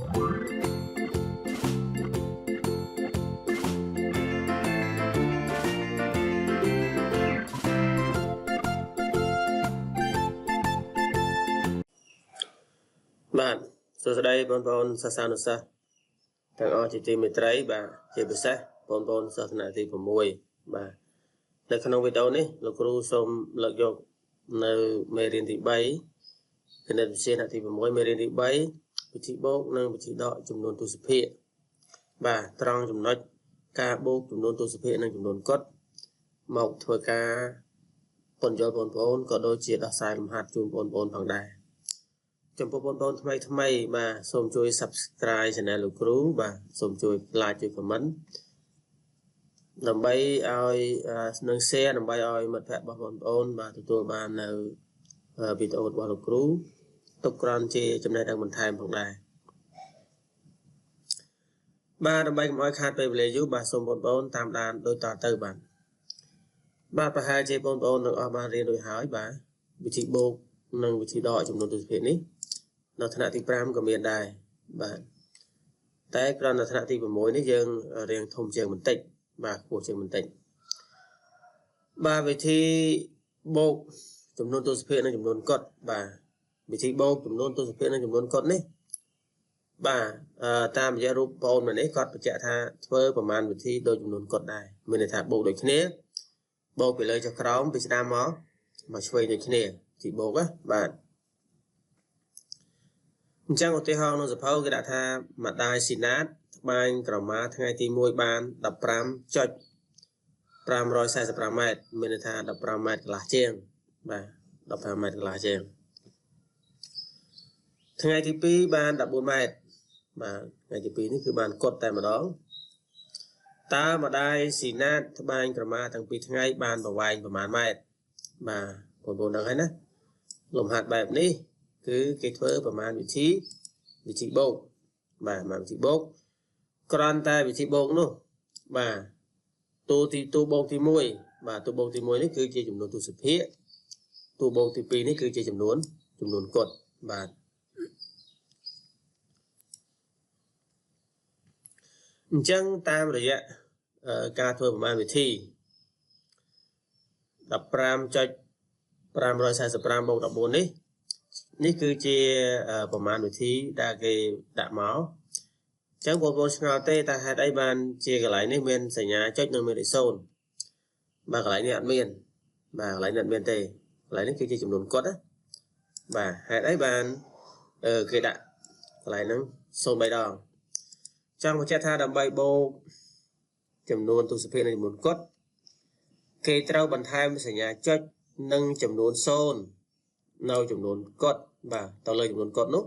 បាទសួស្តីបងប្អូនសិស្សានុសិស្សទាំងអស់ជាទីមេត្រីបាទជាពិសេសបងប្អូនសិស្សថ្នាក់ទី6បាទនៅក្នុងវីដេអូនេះលោកគ្រូសូមលើកយកនៅមេរៀនទី3គណិតវិទ្យាថ្នាក់ទី6មេរៀនទី3វិធីបូកនិងវិធីដកចំនួនទសភាគបាទត្រង់ចំណុចការបូកចំនួនទសភាគនិងចំនួនកុដមកធ្វើការពន្យល់បងប្អូនក៏ដូចជាដោះស្រាយលំហាត់ជូនបងប្អូនផងដែរចំពោះបងប្អូនថ្មីថ្មីបាទសូមជួយ Subscribe Channel លោកគ្រូបាទសូមជួយ Like ជួយ Comment ដើម្បីឲ្យនឹង Share ដើម្បីឲ្យមិត្តភ័ក្តិរបស់បងប្អូនបាទទទួលបាននៅវីដេអូរបស់លោកគ្រូទុកក្រំជាចំណេះដឹងបន្ថែមផងដែរបាទដើម្បីកុំឲ្យខាតពេលវេលាយូរបាទសូមបងប្អូនតាមដានដូចតទៅបាទបាទប្រហែលជាបងប្អូនទាំងអស់បានរៀនរួចហើយបាទវិធីបូកនិងវិធីដកចំនួនទសភាគនេះនៅថ្នាក់ទី5ក៏មានដែរបាទតែគ្រាន់តែថ្នាក់ទី6នេះយើងរៀងធំជាងបន្តិចបាទខ្ពស់ជាងបន្តិចបាទវិធីបូកចំនួនទសភាគនិងចំនួនកុដបាទវិធីបូកចំនួនទសភាគនិងចំនួនកុដនេះបាទតាមរយៈរូបបងប្អូននេះគាត់បញ្ជាក់ថាធ្វើប្រមាណវិធីដូចចំនួនកុដដែរមានន័យថាបូកដូចគ្នាបូកពីលើចុះក្រោមពីស្ដាំមកឆ្វេងដូចគ្នាទីបូកណាបាទអញ្ចឹងឧទាហរណ៍ក្នុងសភៅគេដាក់ថាម្ដាយស៊ីណាតត្បាញក្រមាថ្ងៃទី1បាន 15.545 ម៉ែត្រមានន័យថា15ម៉ែត្រកន្លះជាងបាទ15ម៉ែត្រកន្លះជាងថ្ងៃទី2បាន14ម៉ែត្របាទថ្ងៃទី2នេះគឺបានកត់តែម្ដងតើម្ដាយស៊ីណាតត្បាញក្រមាទាំងពីរថ្ងៃបានប្រវែងប្រមាណម៉ែត្របាទបងប្អូនដឹងហើយណាលំហាត់បែបនេះគឺគេធ្វើប្រមាណវិធីបូកបាទប្រមាណវិធីបូកគ្រាន់តែវិធីបូកនោះបាទតួបូកទី1បាទតួបូកទី1នេះគឺជាចំនួនទសភាគតួបូកទី2នេះគឺជាចំនួនកុដបាទអញ្ចឹងតាមរយៈការធ្វើប្រមាណវិធី 15.545 បូក 14 នេះគឺជាប្រមាណវិធីដែលគេដាក់មកអញ្ចឹងបងប្អូនឆ្ងល់ទេតើហេតុអីបានជាកន្លែងនេះមានសញ្ញាចុចនិងមានលេខ0បាទកន្លែងនេះអត់មានបាទកន្លែងនេះអត់មានទេកន្លែងនេះគឺជាចំនួនកុដណាបាទហេតុអីបានគេដាក់កន្លែងហ្នឹង0 3ដងចង់បញ្ជាក់ថាដើម្បីបូកចំនួនទសភាគនិងចំនួនកុដគេត្រូវបន្ថែមសញ្ញាចុចនិងចំនួន0នៅចំនួនកុដបាទទៅលើចំនួនកុដនោះ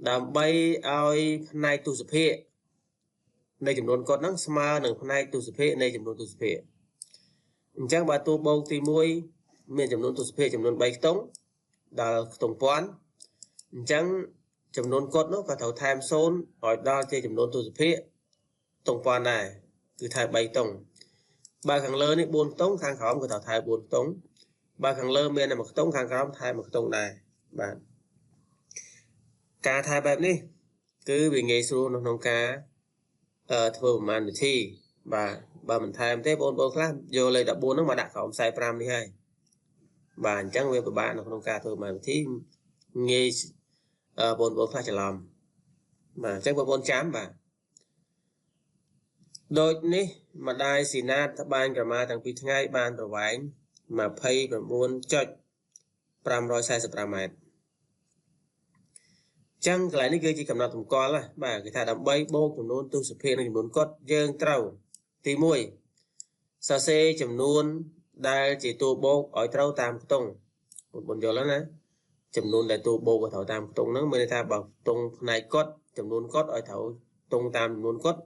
ដើម្បីឲ្យផ្នែកទសភាគនៃចំនួនកុដហ្នឹងស្មើនឹងផ្នែកទសភាគនៃចំនួនទសភាគអញ្ចឹងបើតួបូកទី1មានចំនួនទសភាគចំនួន3ខ្ទង់ដល់ខ្ទង់ពាន់អញ្ចឹងចំនួនកុដនោះក៏ត្រូវថែម0ឲ្យដល់ជាចំនួនទសភាគខ្ទង់ពាន់ដែរគឺថែម3ខ្ទង់បើខាងលើនេះ4ខ្ទង់ខាងក្រោមក៏ត្រូវថែម4ខ្ទង់បើខាងលើមានតែ1ខ្ទង់ខាងក្រោមថែម1ខ្ទង់ដែរបាទការថែបែបនេះគឺវាងាយស្រួលនៅក្នុងការធ្វើប្រមាណវិធីបាទបើមិនថែមទេបងប្អូនខ្លះយកលេខ14ហ្នឹងមកដាក់ក្រោម45នេះហើយបាទអញ្ចឹងវាពិបាកនៅក្នុងការធ្វើប្រមាណវិធីងាយបងប្អូនខ្លះច្រឡំបាទអញ្ចឹងបងប្អូនចាំបាទដូចនេះម្ដាយស៊ីណាតត្បាញក្រមាទាំងពីរថ្ងៃបានប្រវែង 29.545 ម៉ែត្រចឹងកន្លែងនេះគឺជាកំណត់សម្គាល់ណាបាទគេថាដើម្បីបូកចំនួនទសភាគនិងចំនួនកុដយើងត្រូវទី1សរសេរចំនួនដែលជាតួបូកឲ្យត្រូវតាមខ្ទង់បងប្អូនយល់ហើយណាចំនួនដែលតួបូកឲ្យត្រូវតាមខ្ទង់ហ្នឹងមានន័យថាបើខ្ទង់ផ្នែកកុដចំនួនកុដឲ្យត្រូវខ្ទង់តាមចំនួនកុដ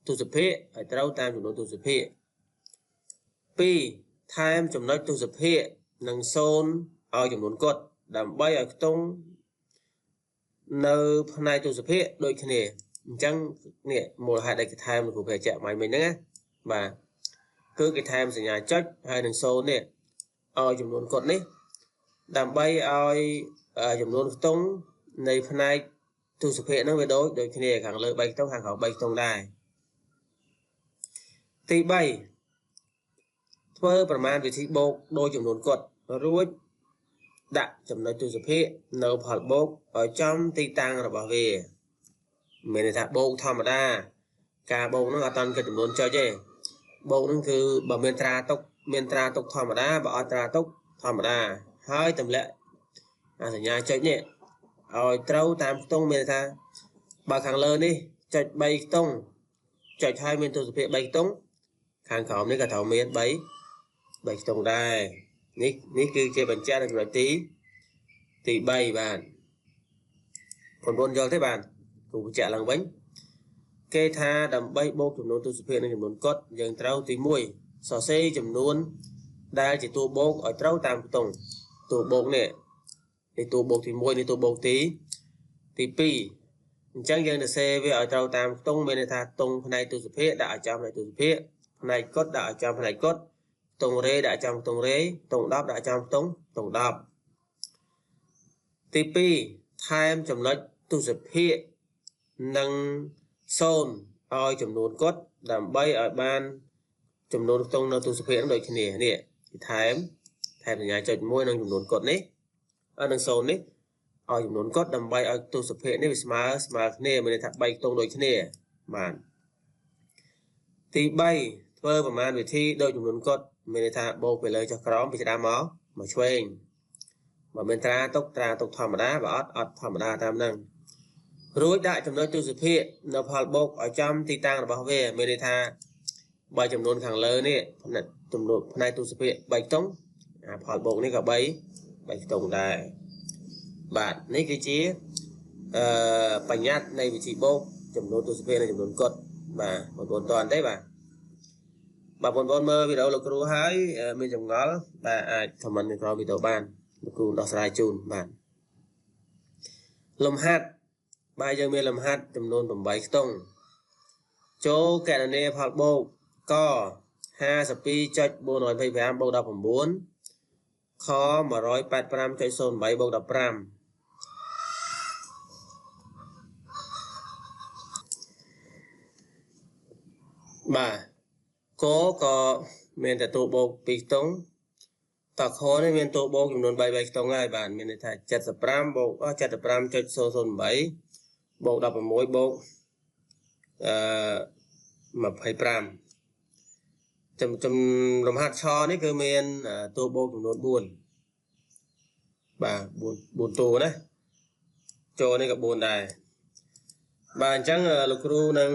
ទសភាគឲ្យត្រូវតាមចំនួនទសភាគ2ថែមចំណុចទសភាគនិង0ឲ្យចំនួនកុដដើម្បីឲ្យខ្ទង់នៅផ្នែកទសភាគដូចគ្នាអញ្ចឹងនេះមូលហេតុដែលគេថែមលោកគ្រូបញ្ជាក់មិញហ្នឹងណាបាទគឺគេថែមសញ្ញាចុចហើយនឹង0នេះឲ្យចំនួនកុដនេះដើម្បីឲ្យចំនួនខ្ទង់នៃផ្នែក ទសភាគហ្នឹងវាដូចគ្នាខាងលើ3ខ្ទង់ខាងក្រោម3ខ្ទង់ដែរទី3ធ្វើប្រមាណវិធីបូកដោយចំនួនគត់រួចដាក់ចំណុចទសភាគនៅផលបូកឲ្យចំទីតាំងរបស់វាមានន័យថាបូកធម្មតាការបូកហ្នឹងអត់តាន់គិតចំនួនចុចទេបូកហ្នឹងគឺបើមានត្រាទុកមានត្រាទុកធម្មតាបើអត់ត្រាទុកធម្មតាហើយទម្លាក់អាសញ្ញាចុចនេះឲ្យត្រូវតាមខ្ទង់មានន័យថាបើខាងលើនេះចុច3ខ្ទង់ចុចហើយមានទសភាគ3ខ្ទង់ខាងក្រោមនេះក៏ត្រូវមាន3ខ្ទង់ដែរនេះគឺជាបញ្ជាក់នៅចំណុចទី3បាទបងប្អូនយល់ទេបាទគ្រូបញ្ជាក់ឡើងវិញគេថាដើម្បីបូកចំនួនទសភាគនិងចំនួនគត់យើងត្រូវទី1សរសេរចំនួនដែលជាតួបូកឲ្យត្រូវតាមខ្ទង់តួបូកនេះតួបូកទី1នេះតួបូកទី2អញ្ចឹងយើងសរសេរវាឲ្យត្រូវតាមខ្ទង់មានន័យថាខ្ទង់ផ្នែកទសភាគដាក់ឲ្យចំផ្នែកទសភាគផ្នែកគត់ដាក់ឲ្យចំផ្នែកគត់ខ្ទង់រេដាក់ចំខ្ទង់រេខ្ទង់10ដាក់ចំខ្ទង់10ទី2ថែមចំណុចទសភាគនិង0ឲ្យចំនួនគត់ដើម្បីឲ្យបានចំនួនខ្ទង់នៅទសភាគនឹងដូចគ្នានេះថែមសញ្ញាចុច1និងចំនួនគត់នេះនិង0នេះឲ្យចំនួនគត់ដើម្បីឲ្យទសភាគនេះវាស្មើគ្នាមានន័យថា3ខ្ទង់ដូចគ្នាបាទទី3ធ្វើប្រមាណវិធីដូចចំនួនគត់មានន័យថាបូកពីលើចុះក្រោមពីស្ដាំមកឆ្វេងបើមានត្រាទុកធម្មតាបើអត់ធម្មតាតាមហ្នឹងរួចដាក់ចំណុចទសភាគនៅផលបូកឲ្យចំទីតាំងរបស់វាមានន័យថាបើចំនួនខាងលើនេះចំនួនផ្នែកទសភាគ3ខ្ទង់អាផលបូកនេះក៏3ខ្ទង់ដែរបាទនេះគឺជាបញ្ញត្តិនៃវិធីបូកចំនួនទសភាគនិងចំនួនគត់បាទបងប្អូនតន់ទេបាទបាទបងប្អូនមើលវីដេអូលោកគ្រូហើយមានចម្ងល់បាទអាច comment នៅក្រោមវីដេអូបានលោកគ្រូដោះស្រាយជូនបាទលំហាត់បាទយើងមានលំហាត់ចំនួន8ខ្ទង់ចូលកណនាផលបូកក 52.425 បូក19ខ 185.08 បូក15បាទកក៏មានតែតួបូក2ខ្ទង់តខនេះមានតួបូកចំនួន3ខ្ទង់ហើយបាទមានន័យថា75បូក 75.008 បូក16បូក25ចំលំហាត់ឆនេះគឺមានតួបូកចំនួន4បាទ4តួណាចូលនេះក៏4ដែរបាទអញ្ចឹងលោកគ្រូនឹង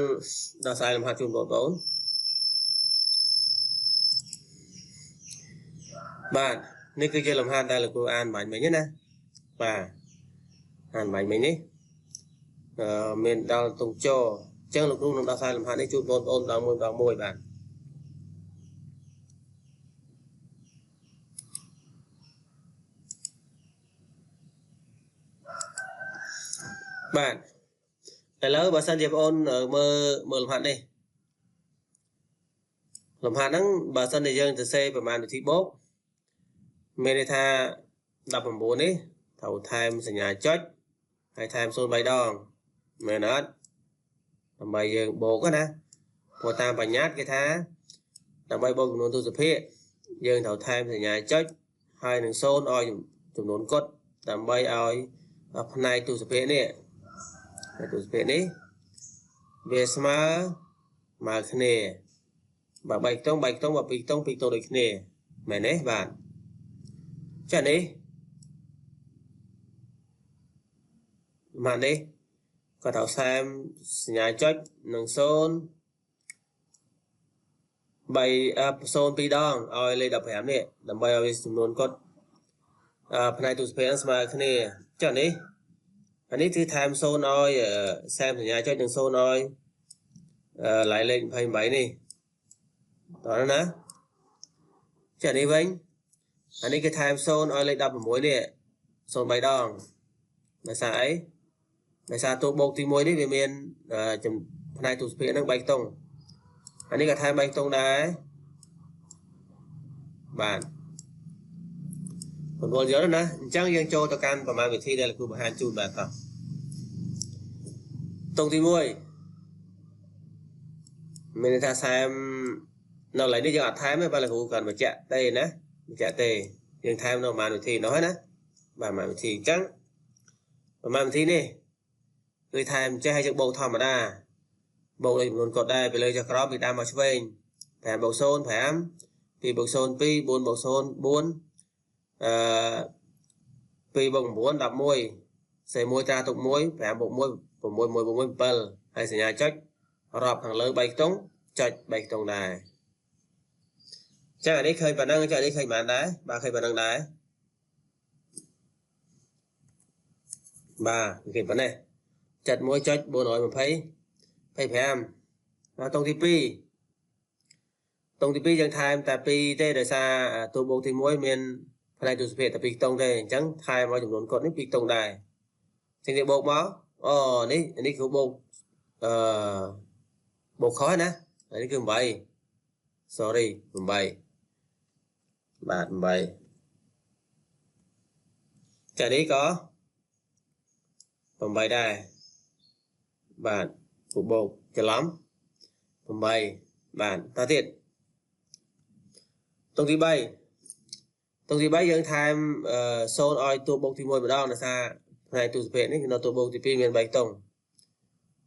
ដោះស្រាយលំហាត់ជូនបងប្អូនបាទនេះគឺជាលំហាត់ដែលលោកគ្រូអានបាញ់មិញណាបាទអានបាញ់មិញនេះមានដល់ទងចអញ្ចឹងលោកគ្រូនឹងដោះស្រាយលំហាត់នេះជូនបងប្អូនដល់មួយដល់មួយបាទបាទឥឡូវបើសិនជាបងប្អូនមើលលំហាត់នេះលំហាត់ហ្នឹងបើសិនជាយើងសរសេរប្រមាណវិធីបូកមានន័យថា19នេះត្រូវថែមសញ្ញាចុចហើយថែម03ដងមែនអត់ដើម្បីយើងបូកណាព្រោះតាមបញ្ញត្តិគេថាដើម្បីបូកចំនួនទសភាគយើងត្រូវថែមសញ្ញាចុចហើយនឹង0ឲ្យចំនួនគត់ដើម្បីឲ្យផ្នែកទសភាគនេះទសភាគនេះវាស្មើមកគ្នាបើ3ខ្ទង់3ខ្ទង់បើ2ខ្ទង់2ខ្ទង់ដូចគ្នាមែនទេបាទចានេះមកនេះក៏ត្រូវសែមសញ្ញាចុចនិង0 3 0 2ដងឲ្យលេខ15នេះដើម្បីឲ្យចំនួនគត់ផ្នែកទសភាគស្មើគ្នាចានេះអានេះគឺថែម0ឲ្យសែមសញ្ញាចុចនិង0ឲ្យឡៃលេខ28នេះតោះណាចានេះវិញអានេះគេថែម0ឲ្យលេខ16នេះ03ដងដោយសារអីដោយសារតួបូកទី1នេះវាមានផ្នែកទសភាគហ្នឹង3ខ្ទង់អានេះក៏ថែម3ខ្ទង់ដែរបាទ ពន្យល់យល់ណាអញ្ចឹងយើងចូលទៅកាន់ប្រមាណវិធីដែលលោកគ្រូបង្ហាញជូនបាទតោះ តុងទី1មានន័យថាថែមនៅកន្លែងនេះយើងអត់ថែមទេបាទលោកគ្រូគាត់បញ្ជាក់ទេណាបញ្ជាក់ទេយើងថែមនៅប្រហែលវិធីនោះហើយណាបាទប្រហែលវិធីអញ្ចឹងប្រហែលវិធីនេះគឺថែមចេះឲ្យយើងបូកធម្មតាបូកដោយចំនួនកត់ដែរពីលើចុះក្រោមពីដើមមកឆ្វេង5បូក0 5 2បូក0 2 4បូក0 4 2បូក9 11សេ1ត្រាទុក1 5បូក1 6 1បូក1 7ហើយសញ្ញាចុចរាប់ខាងលើ3ខ្ទង់ចុច3ខ្ទង់ដែរចឹងអានេះឃើញប៉ុណ្ណឹងចុះនេះឃើញប៉ុន្មានដែរបាទឃើញប៉ុណ្ណឹងដែរបាទឃើញប៉ុណ្ណេះ 71.425 ដល់តុងទី2តុងទី2យើងថែមតែ2ទេដោយសារតួបូកទី1មានផ្នែកទស្សភាគតែ2ខ្ទង់ទេអញ្ចឹងថែមឲ្យចំនួនកត់នេះ2ខ្ទង់ដែរអញ្ចឹងគេបូកមកអូនេះគឺបូកបូកខុសណានេះគឺ8 sorry 8បាទ8ចានេះក៏8ដែរបាទបូកច្រឡំ8បាទតទៀតតុងទី3តុងទី3យើងថែម0ឲ្យតួបូកទី1ម្ដងដោយសារផ្នែកទស្សភាគនេះនៅតួបូកទី2មាន3ខ្ទង់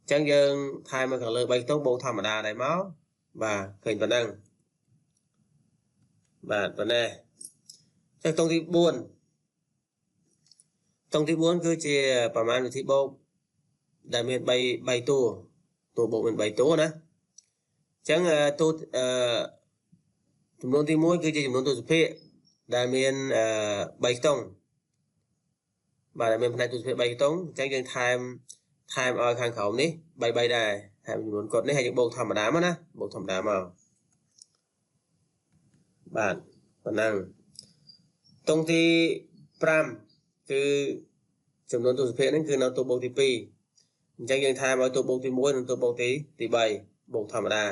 អញ្ចឹងយើងថែមមកខាងលើ3ខ្ទង់បូកធម្មតាដែរមកបាទឃើញប៉ុណ្ណឹងបាទប៉ុណ្ណេះចឹងតុងទី4តុងទី4គឺជាប្រមាណវិធីបូកដែលមាន3តួតួបូកមាន3តួណាអញ្ចឹងតួចំនួនទី1គឺជាចំនួនទស្សភាគដែលមាន3ខ្ទង់បាទដែលមានផ្នែកទស្សភាគ3ខ្ទង់អញ្ចឹងយើងថែមឲ្យខាងក្រោមនេះ3 3ដែរថែមចំនួនកត់នេះហើយយើងបូកធម្មតាមកណាបូកធម្មតាមកបាទប៉ុណ្ណឹងតុងទី5គឺចំនួនទស្សភាគហ្នឹងគឺនៅតួបូកទី2អញ្ចឹងយើងថែមឲ្យតួបូកទី1និងតួបូកទី3បូកធម្មតា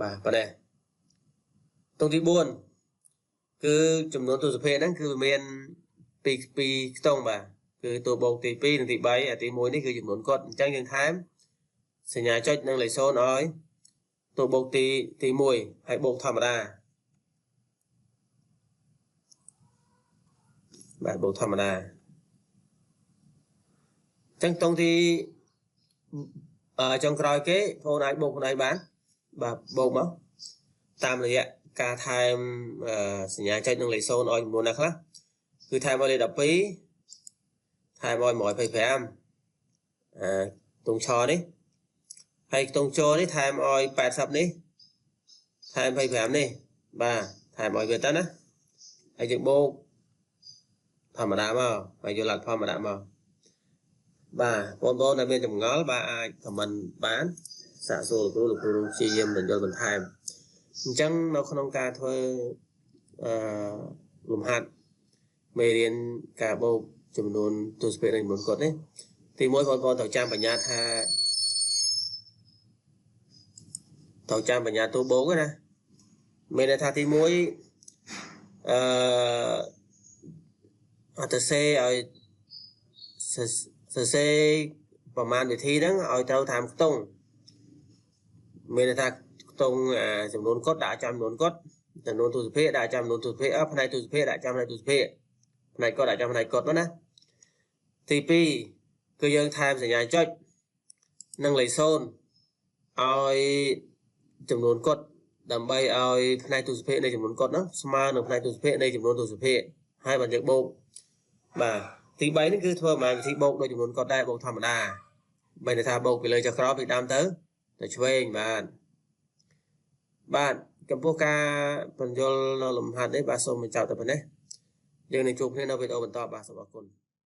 បាទប៉ុណ្ណេះតុងទី4គឺចំនួនទស្សភាគហ្នឹងគឺមាន2ខ្ទង់បាទគឺតួបូកទី2និងទី3អាទី1នេះគឺចំនួនកត់អញ្ចឹងយើងថែមសញ្ញាចុចនិងលេខ0ឲ្យតួបូកទី1ហើយបូកធម្មតាបាទបូកធម្មតាអញ្ចឹងតុងទីចុងក្រោយគេបងអាចបូកខ្លួនឯងបានបាទបូកមកតាមរយៈការថែមសញ្ញាចុចនិងលេខ0ឲ្យចំនួនណាខ្លះគឺថែមឲ្យលេខ12ថែមឲ្យ125ទងឆនេះហើយទងជនេះថែមឲ្យ80នេះថែម25នេះបាទថែមឲ្យវាទៅណាហើយយើងបូកធម្មតាមកហើយយកលទ្ធផលមកដាក់មកបាទបងប្អូនដែលមានចម្ងល់បាទអាចខមមិនបានសាកសួរលោកគ្រូព្យាយាមបញ្យល់បន្ថែមអញ្ចឹងនៅក្នុងការធ្វើលំហាត់មេរៀនការបូកចំនួនទស្សភាគនៃចំនួនកត់នេះទី1បងប្អូនត្រូវចាំបញ្ញាថាត្រូវចាំបញ្ញាតួបូកណាមានន័យថាទី1អត់ទៅសេឲ្យសរសេរប្រមាណវិធីហ្នឹងឲ្យត្រូវតាមខ្ទង់មានន័យថាខ្ទង់ចំនួនកត់ដាក់ចំនួនកត់ចំនួនទស្សភាគដាក់ចំនួនទស្សភាគផ្នែកទស្សភាគដាក់ចំផ្នែកទស្សភាគផ្នែកកត់ដាក់ចំផ្នែកកត់មកណាទី2គឺយើងថែមសញ្ញាចុចនិងលេខ0ឲ្យចំនួនកត់ដើម្បីឲ្យផ្នែកទស្សភាគនៃចំនួនកត់ហ្នឹងស្មើនឹងផ្នែកទស្សភាគនៃចំនួនទស្សភាគហើយបើយើងបូកបាទទី3នេះគឺធ្វើប្រមាណវិធីបូកដោយចំនួនកត់ដែរបូកធម្មតាបើន័យថាបូកពីលើចុះក្រោមពីដើមទៅឆ្វេងបាទបាទចំពោះការបញ្យល់នៅលំហាត់នេះបាទសូមបញ្ចប់តែប៉ុណ្ណេះយើងនឹងជួបគ្នានៅវីដេអូបន្តបាទសូមអរគុណ